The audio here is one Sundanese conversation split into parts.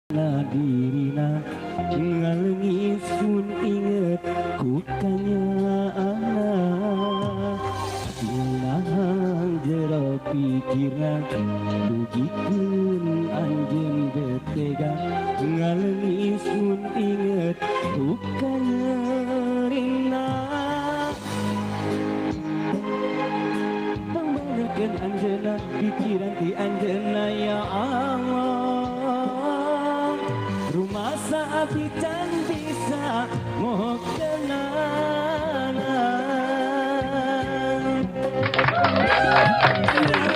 Dirina ngalengis mun inget ku kanyaahna. Nahan jero pikirna, dugikeun anjeun betega. Ngalengis mun inget ku kanyerina. Pangbenerkeun anjeunna, pikiran ti anjeunna, ya Allah. Rumasa abdi can bisa mohokeunana.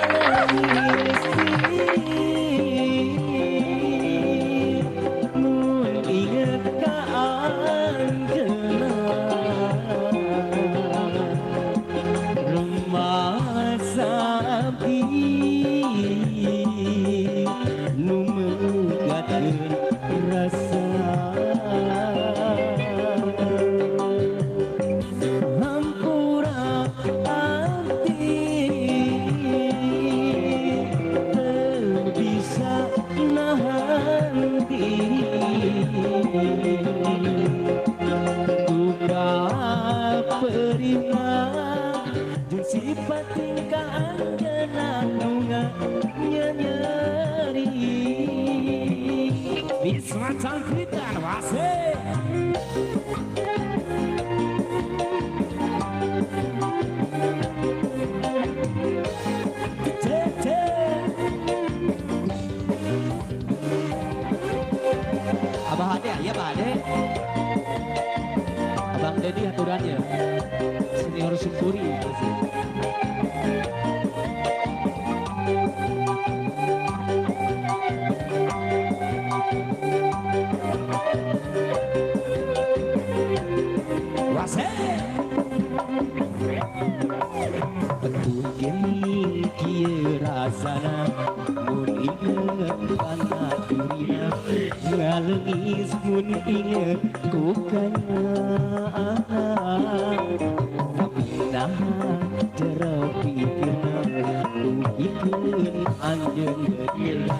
Nangis diri mun inget ka anjeunna. Rumasa abdi nu megatkeun rasa. Hampura abdi teu bisa nahan diri ku kaperina jeung sifat tingkah anjeunna nu nganyeri. Bisma Cangkritan wase. Cece. Abah Ade, ya Abah Ade. Abang Dedi aturannya. Senior Syukuri. Wase. Betul geuning kieu rasana mun inget kana dirina. Ngalengis mun inget ku kanyaahna. Tapi naha jero pikirna, dugikeun anjeun geus.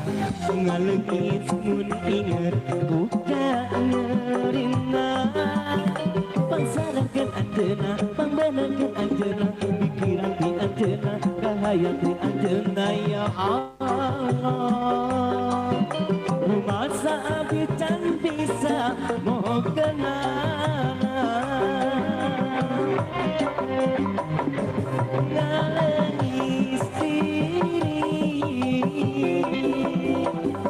Ngalengis mun inget ku kanyerina. Pangsarangkeun anjeunna, pangbenerkeun anjeunna, pikiran ti anjeunna, kahayang ti anjeunna, ya Allah. Rumasa abdi can bisa mohokeunana. Ngalengis diri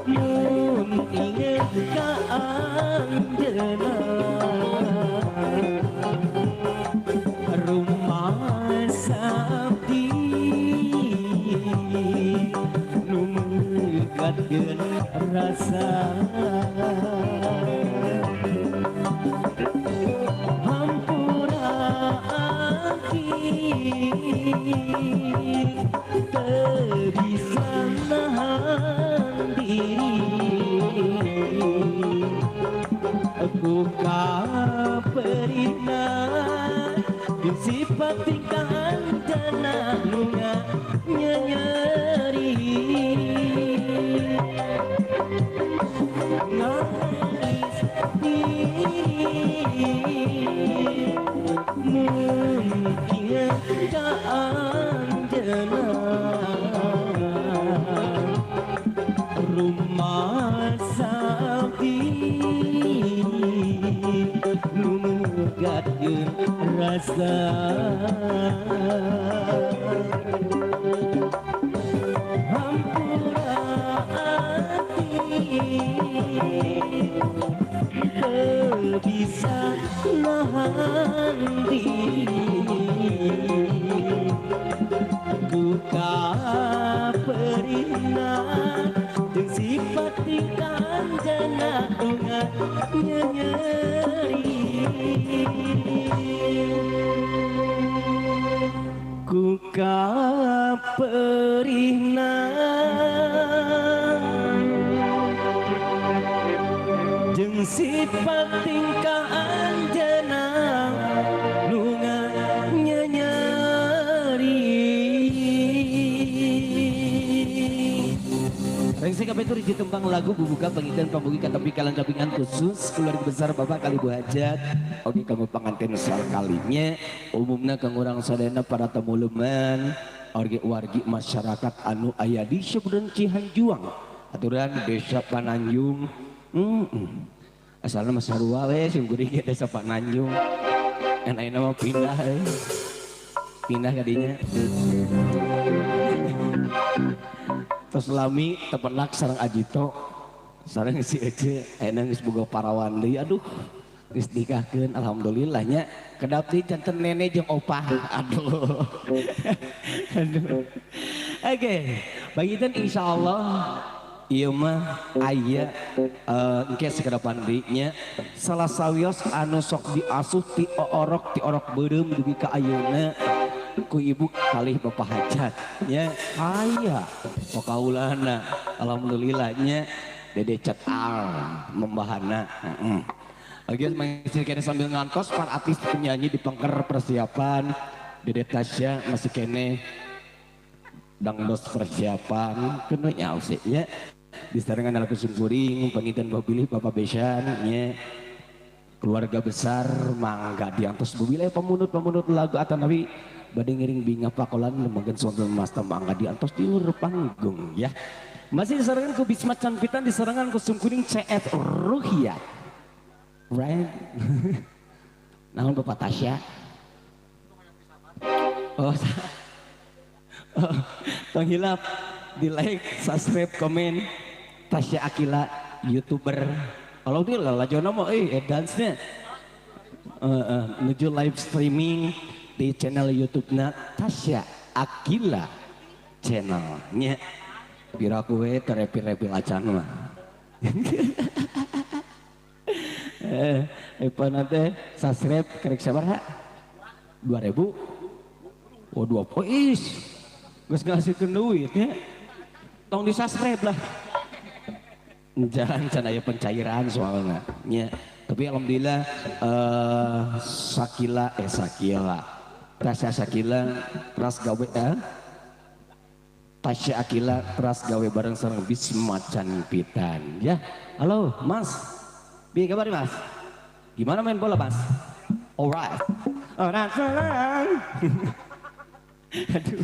mun inget ka anjeunna. Rumasa abdi nu megatkeun rasa. Hampura abdi teu bisa nahan diri ku kaperina jeung sifat tingkah anjeunna nu nganyeri. Nangis diri mun inget ka anjeunna. Rumasa abdi nu megatkeun rasa. Hampura abdi teu bisa nahan diri ku kaperina jeung sifat tingkah anjeunna nu nganyeri. Ku kaperina jeung sifat tingkah anjeunna nu nganyeri. Rengse kabeh. Kapitur hiji tembang lagu bubuka pangitan pamugi katepi kalengkapingan khusus keluarga besar Bapak kali Bu Hajat. Oke kanggo panganten sakalinya umumna kanggo urang sadayana para tamu leman wargi-wargi masyarakat anu aya di Sumedang Cihanjuang aturan Desa Pananjung. Asalna mah sarua we sim kuring ge Desa Pananjung. Kan ayeuna mah pindah euy. Pindah ka dinya. Terus lami tepenak sareng Ajito sareng si Ece ayeuna geus boga parawan deui aduh geus nikahkeun alhamdulillah nya kedap deui janten nenek jeung opah aduh. Aduh. Oke, bagitan insyaallah ieu mah aya engke sakedapan deui nya salah sawios anu sok diasuh ti orok beureum dugi ka ayeuna ku ibu kalih Bapak Hajat nya aya pakaulana alhamdulillah nya Dede Cetal membahana. Oke masih kene sambil ngantos para artis penyanyi di pengker persiapan Dede Tasya masih kene dangdos persiapan kena nyaos nya disarengan lagu sungkuring panginten babilih Bapak Besan nya keluarga besar mangga diantos babilih pemunut-pemunut lagu atanawi bade ngiring bingah pakolan lemagan sonten mas mangga diantos di luar panggung ya. Masih disarangan ku Bisma Canpitan disarangan ku sungkuring CF Ruhiyat. Right? Naon Bapak Tasya? Oh, oh, tong hilap di like, subscribe, komen Tasya Aqilla YouTuber. Kalau dia lalajona mah dance-nya. Menuju live streaming di channel YouTube-na Tasya Aqilla channelnya. Pira kowe terepi-repi acan mah. Nanti subscribe kerek sabaraha? 2000. Oh 20. Is. Geus ngasihkeun duit nya. Tong di-subscribe lah. Jangan can aya pencairan soalnya nya. Tapi alhamdulillah Sakila Tasya Sakila teras gawe Tasya Aqilla teras gawe bareng sareng Bisma Canpitan ya. Halo Mas, piye kabar Mas? Gimana main bola Mas? Alright. Alright. Aduh.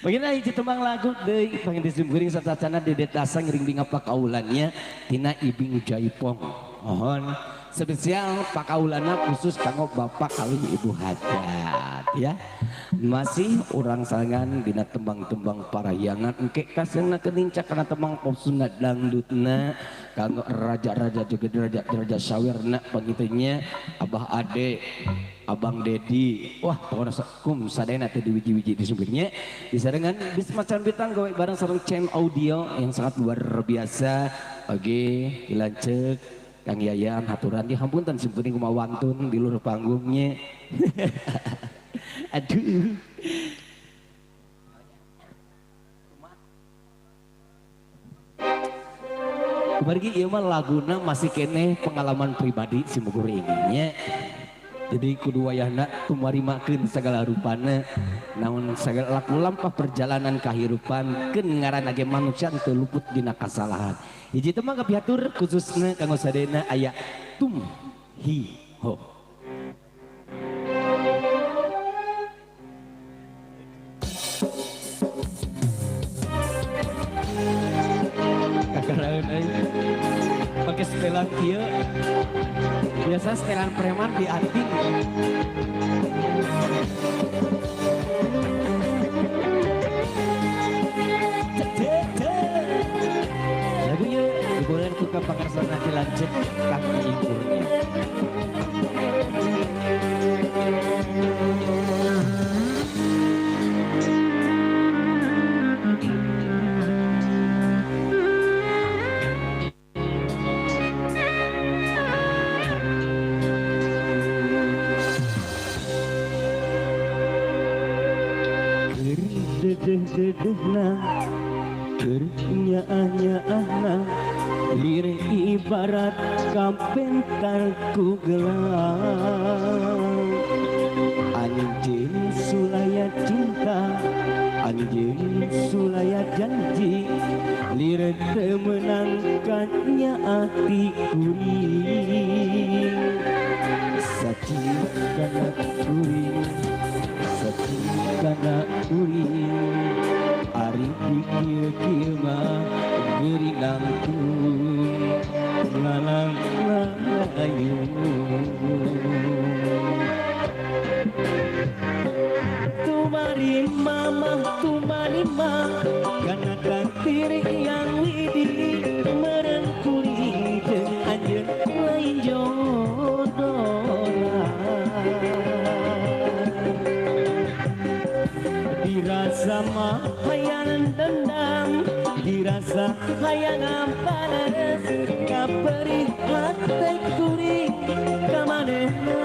Begini hiji tembang lagu deui panginten simkuring satacana Dede Tasya ngiring bingah pakaulannya tina Ibing Jaipong. Mohon spesial pakaulana khusus kanggo Bapak kali Ibu Hajat ya. Masih urang sarangan dina tembang-tembang parahyangan engke kasena kenincak kana tembang pop Sunda dangdutna kanggo raja-raja juga raja-raja sawirna pangitunya Abah Ade Abang Dedi, wah pokoknya kum sadayana teh di wiji-wiji di sumbernya disarengan Bisma Canpitan gawe bareng sareng Cem Audio yang sangat luar biasa. Oke, dilanceuk Kang Yayan haturan di hampunten simkuring kumaha wantun di luhur panggungnya. Aduh. Kumargi ieu mah laguna masih keneh pengalaman pribadi simkuring nya. Jadi kudu wayahna tumarimakeun sagala rupana naon sagala laku lampah perjalanan kahirupan keun ngaranna ge manusia teu luput dina kasalahan. Hiji teh mah kapihatur khususna kanggo sadayana aya tum hi ho. Kakaraeun euy. Pake setelan kieu. Biasa setelan preman di anting. Lagunya diboleh ku ka pangarsana dilanjut Kang Iburnya. Dedeh-dedehna keur nyaah-nyaahna lir ibarat kapentar ku gelang. Anjeun sulaya cinta, anjeun sulaya janji, lieur teu meunang kana ati kuring. Sacintana kuring, sacintana kuring, ari kieu-kieu mah geuring langkung ngalang layung. Tumarima mah tumarima kana takdir yang widi, meureun kuring jeung anjeun lain jodohna. Dirasa mah hayang dendam, dirasa hayang bales, kaperih hate kuring ka manehna.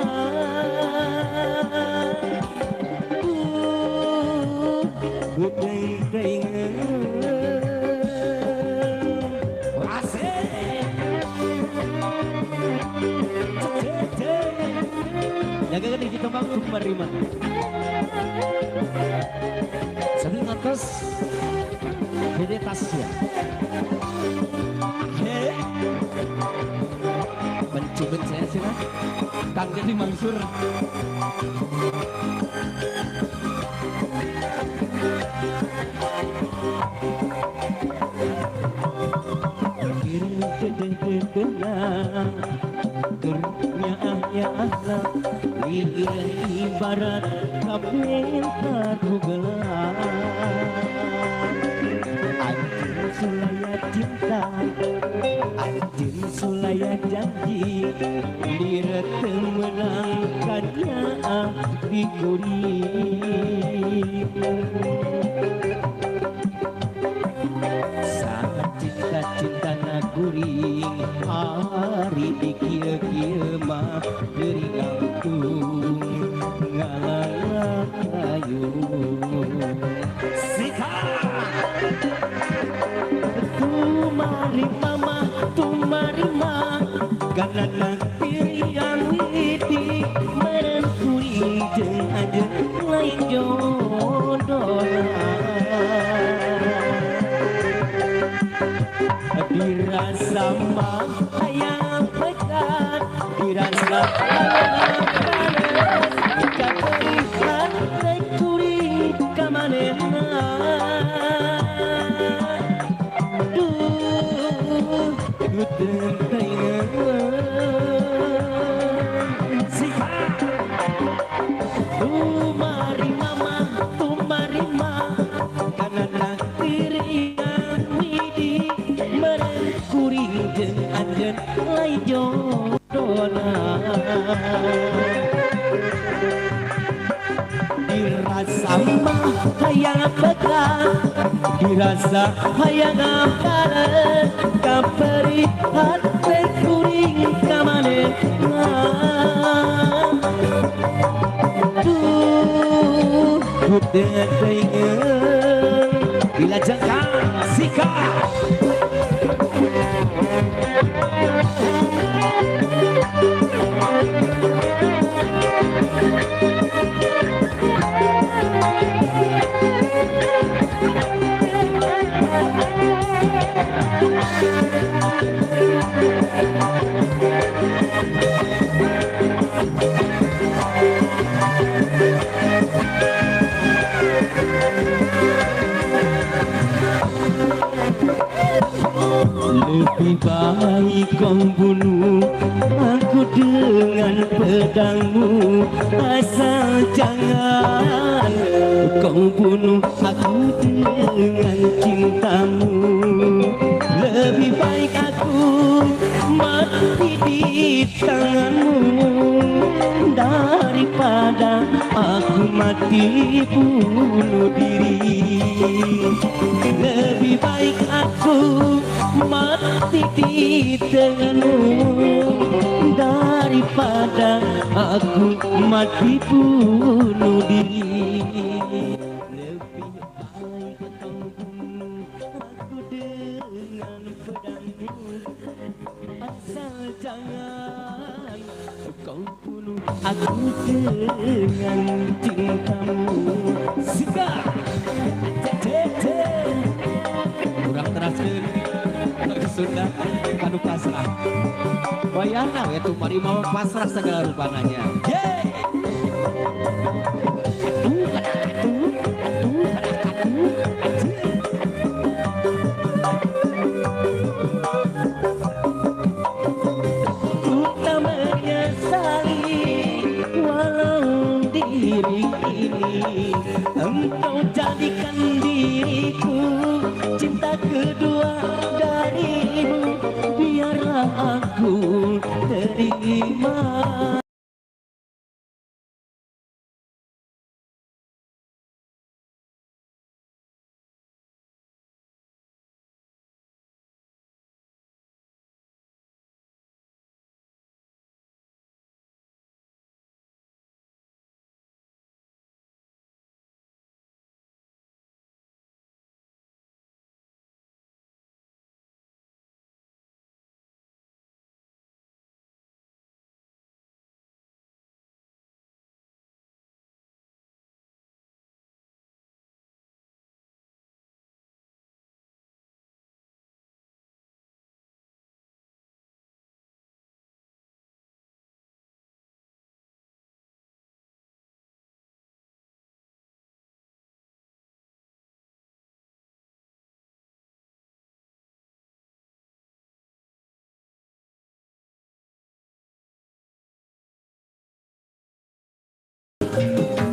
Jaga kan di Bang tumarima. Sambil ngantos bede tas ya. Mencubit saya sih lah. Kang Deddy Mansur. Ibarat kabentar gelar. Anjeun sulaya cinta, anjeun sulaya janji, lieur teu meunang kana ati kuring. Cinta-cintana kuring, ari dikieu-kieu mah geuring langkung ngalang-layung. Tumarima mah tumarima kana takdir yang widi, meureun kuring jeung anjeun lain jodohna. Dirasa mah hayang pekat, dirasa hayang bales, kaperih hate kuring ka manehna. Duh, geuteung teuing. Tumarima mah tumarima kana takdir yang widi, meureun kuring jeung anjeun lain jodohna. Dirasa mah hayang pekat, dirasa hayang bales, kaperih hate kuring ka manehna. Duh, geuteung teuing. Dilajengkan sikat. Lebih baik kau bunuh aku dengan pedangmu, asal jangan kau bunuh aku dengan cintamu. Lebih baik aku mati di tanganmu daripada aku mati bunuh diri. Lebih baik aku mati di tanganmu daripada aku mati bunuh diri. Lebih baik kau bunuh aku dengan pedangmu, asal jangan kau bunuh Aku dengan cintamu. Sika cece Kurang teraskeun lagu Sunda kanu pasrah. Wayahna we tuh mari mau pasrah segala rupananya. Yeay. Atuh atuh atuh atuh atuh. Ku tak menyesali walau diri ini engkau jadikan diriku cinta kedua darimu. Biarlah aku terima.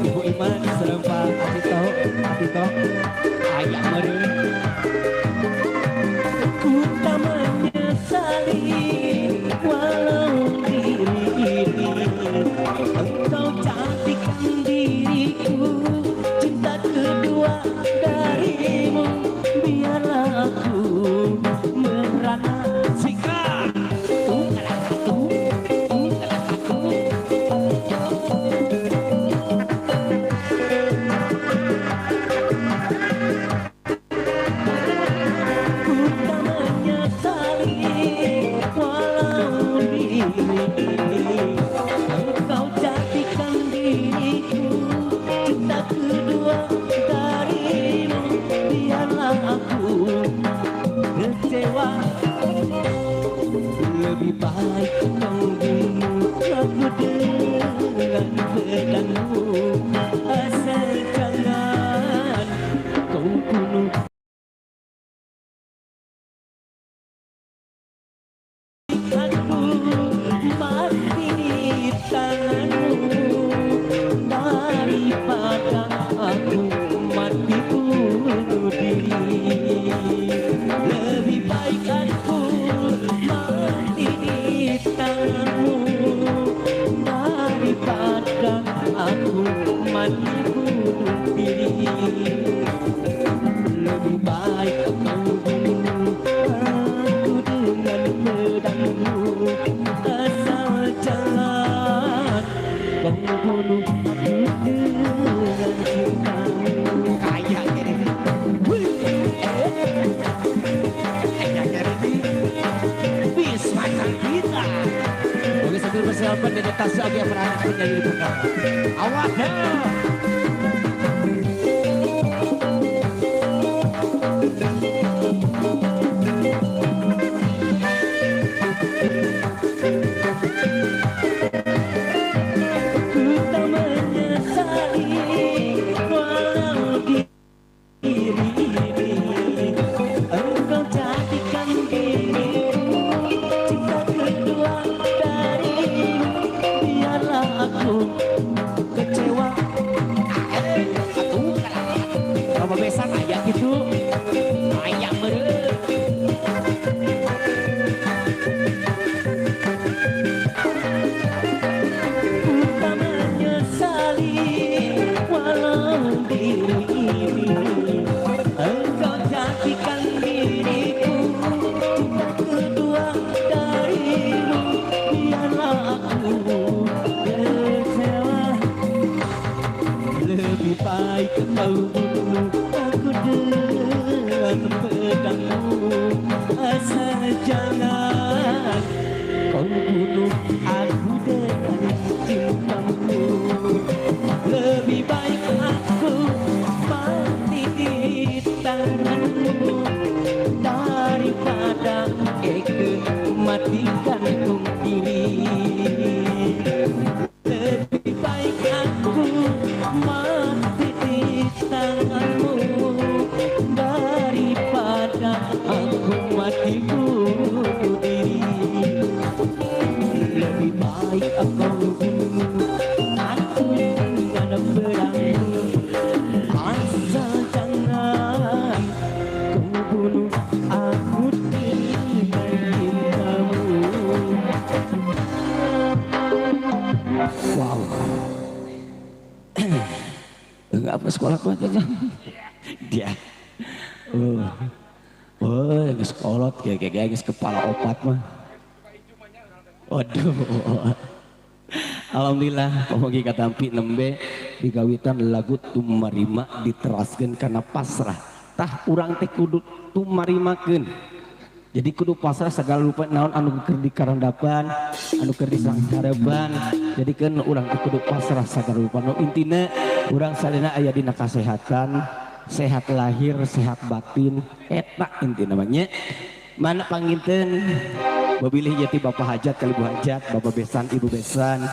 Ibu Iman sareng Pak Atito, Atito aya meureun. Ku tak menyesali walau diri ini engkau cantikkan diriku cinta kedua darimu. Biarlah aku merana. Sika. Ku tak menyesali walau diri ini engkau jadikan diriku cinta kedua darimu. Biarlah aku kecewa, lebih baik kau bunuh aku dengan pedangmu. Asal jangan kau bunuh aku mati di tanganmu daripada aku mati bunuh diri. Lebih baik aku mati di tanganmu daripada aku mati bunuh diri. Lebih baik kau bunuh aku dengan pedangmu. Asal jangan kau bunuh aku dengan cintamu. Kaya gini. Kaya gini. Bisma kita. Oke, sambil persiapan dan tas lagi anak penyanyi di pertama. Awas ya. Ku tak menyesali walau diri ini engkau jadikan diriku cinta kedua darimu. Biarlah aku kecewa, Eke matikan diri. Lebih baik aku mati di tanganmu daripada aku mati bunuh diri. Lebih baik aku bunuh aku dengan pedangmu, asal jangan kau bunuh aku dengan cintamu. Wow. Enggak apa sekolah kuat aja. Dia. Oh, geus kolot kayak geus kepala opat mah. Waduh. Alhamdulillah pamugi katampi nembe digawitan lagu Tumarima diteraskeun kana pasrah. Tah urang teh kudu tumarimakeun. Jadi kudu pasrah segala rupa naon anu keur dikarandapan, anu keur disangkareban. Jadi kan urang teh kudu pasrah segala rupa. Nu intina urang sadayana aya dina kasehatan, sehat lahir, sehat batin, eta intina mah nya. Mana panginten babilih jati bapak hajat kali ibu hajat, bapak besan, ibu besan.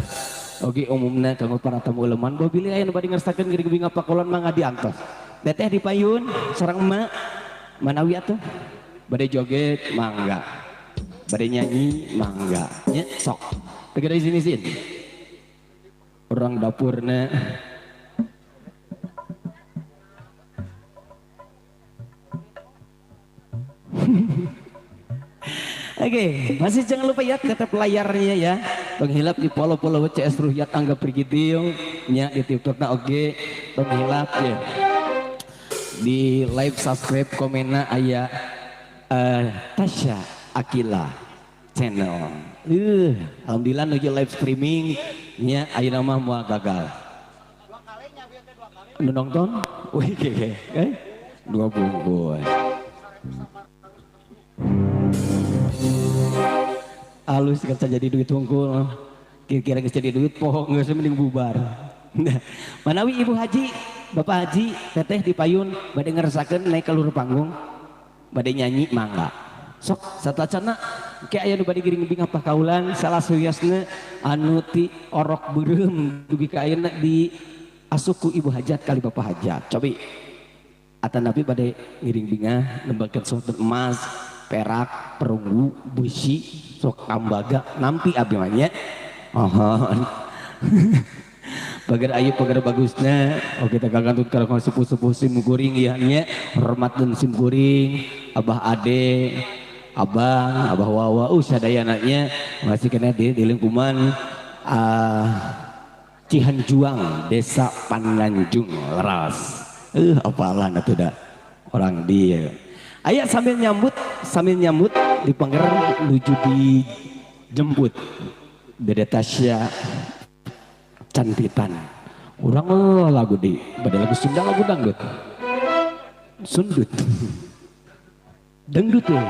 Oge umumna kanggo para tamu uleman babilih aya nu bade ngersakeun geuring bingah pakolon mangga diantos. Teteh dipayun sareng emak manawi atuh. Bade joget mangga, bade nyanyi mangga, nya sok. Tegeda di sini sin. Orang dapurna. Oke, masih jangan lupa ya tetap layarnya ya. Penghilap di follow-follow CS Ruhyat Angga Prigitiung nya di TikTokna oge, penghilap ya. Di live subscribe komenna aya Tasya Aqilla channel. Alhamdulillah nuju live streaming nya ayeuna mah moal gagal. Nu nonton? Wih, dua bungkus. Alus kan jadi duit hungkul. Kira-kira geus jadi duit poho geus mending bubar. Manawi Ibu Haji, Bapak Haji, Teteh di payun bade ngersakeun naik ka luhur panggung. Bade nyanyi mangga. Sok satacana ke aya nu bade giring bingah pakaulan salah suyasna anu ti orok beureum dugi ka ayeuna di asuku Ibu Hajat kali Bapak Hajat. Cobi atanapi bade ngiring bingah nembakeun soten emas, perak, perunggu, besi, sok tambaga nampi abdi mah nya. Mohon. Bagar ayu pagar bagusna, oke kita gantut kalau sepuh-sepuh sim guring ya nya, hormat dan sim guring, Abah Ade, Abang, Abah Wawa, sadayana nya masih kena di lingkungan Cihanjuang, Desa Pananjung, Leras. Apalah atuh da orang dia. Aya sambil nyambut di pangger nuju dijemput. Dede Tasya Cantitan. Urang lagu di pada lagu Sunda lagu dangdut. Sundut. Dangdut ya.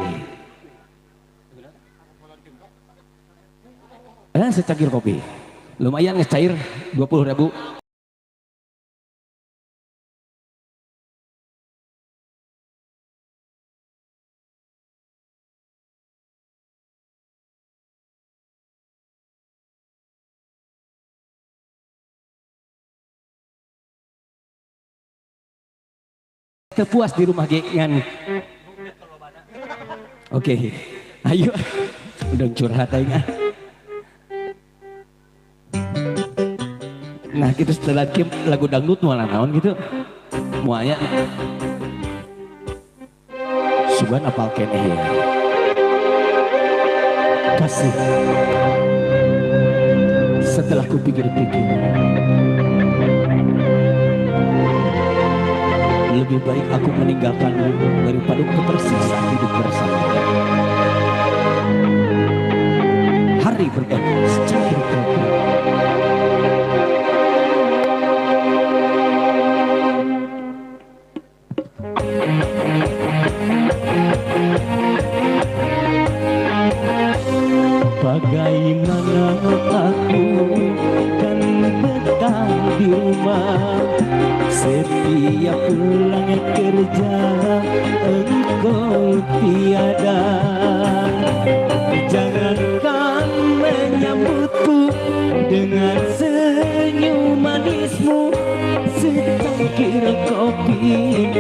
Secangkir kopi. Lumayan ngecair 20.000. Puas di rumah gengan. Oke, ayo udah curhat aing. Nah gitu setelah game lagu dangdut moal naon gitu. Moalnya sugan apal keneh ya. Kasih. Setelah ku pikir-pikir, lebih baik aku meninggalkanmu daripada aku tersiksa hidup bersama. Hari berganti secangkir kopi. Bagaimana aku kan betah di rumah? Setiap pulang kerja engkau tiada.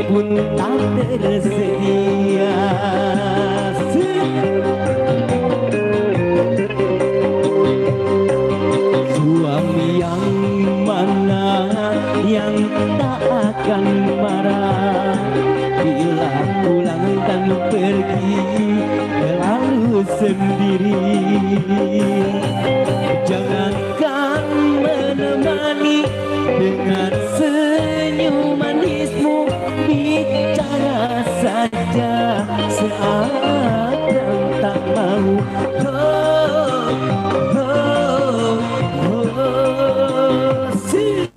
pun tak tersedia. Suami yang mana yang tak akan marah bila pulang dan pergi terlalu sendiri. Jangankan menemani dengan senyum manismu, bicara saja seakan tak mau. Oh, oh, oh, si.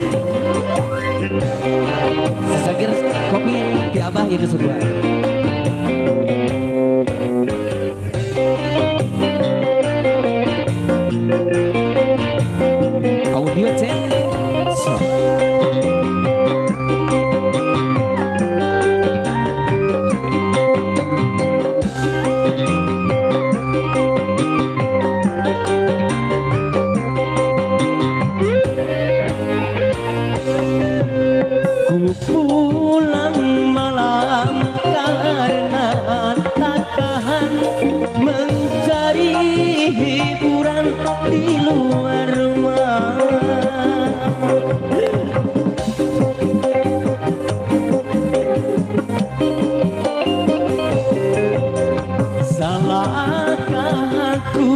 Sesagir kopi di abah itu sebuah. Audio cek. So. Ku pulang malam karena tak tahan mencari hiburan di luar rumah. Salahkah aku,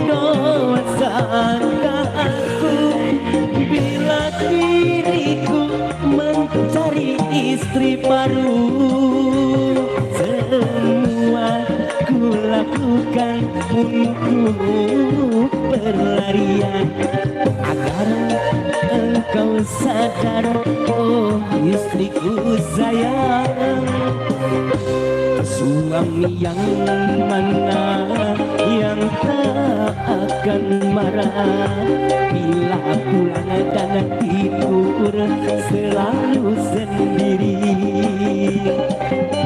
dosakah aku bila diriku mencari istri baru? Semua ku lakukan untuk berlarian agar engkau sadar, oh istriku sayang. Suami yang mana yang tak akan marah bila pulang dan tidur selalu sendiri.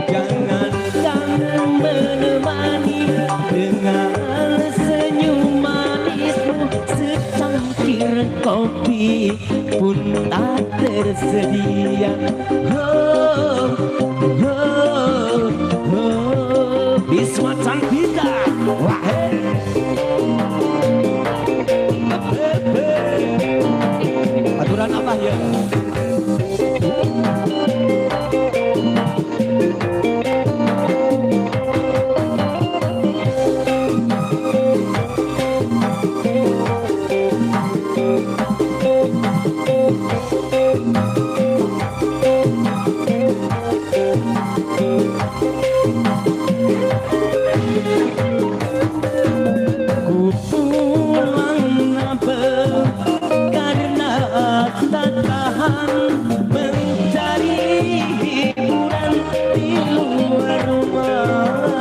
Jangankan menemani dengan senyum manismu, secangkir kopi pun tak tersedia. Oh, oh, oh. Bisma Cangkita. Wah. Aturan apa ya? Ku pulang karena tak tahan mencari hiburan di luar rumah.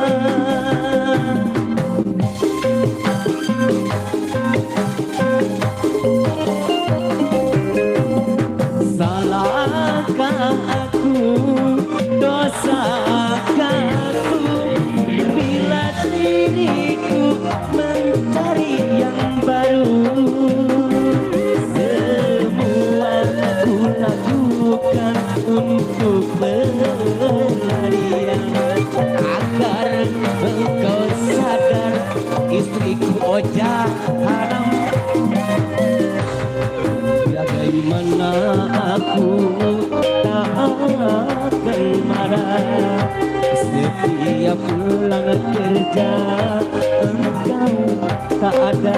Salahkah aku, dosakah aku bila diriku mencari yang baru? Semua ku lakukan untuk berlarian agar engkau sadar, istriku oja haram. Bagaimana aku tak akan marah setiap pulang kerja engkau tak ada.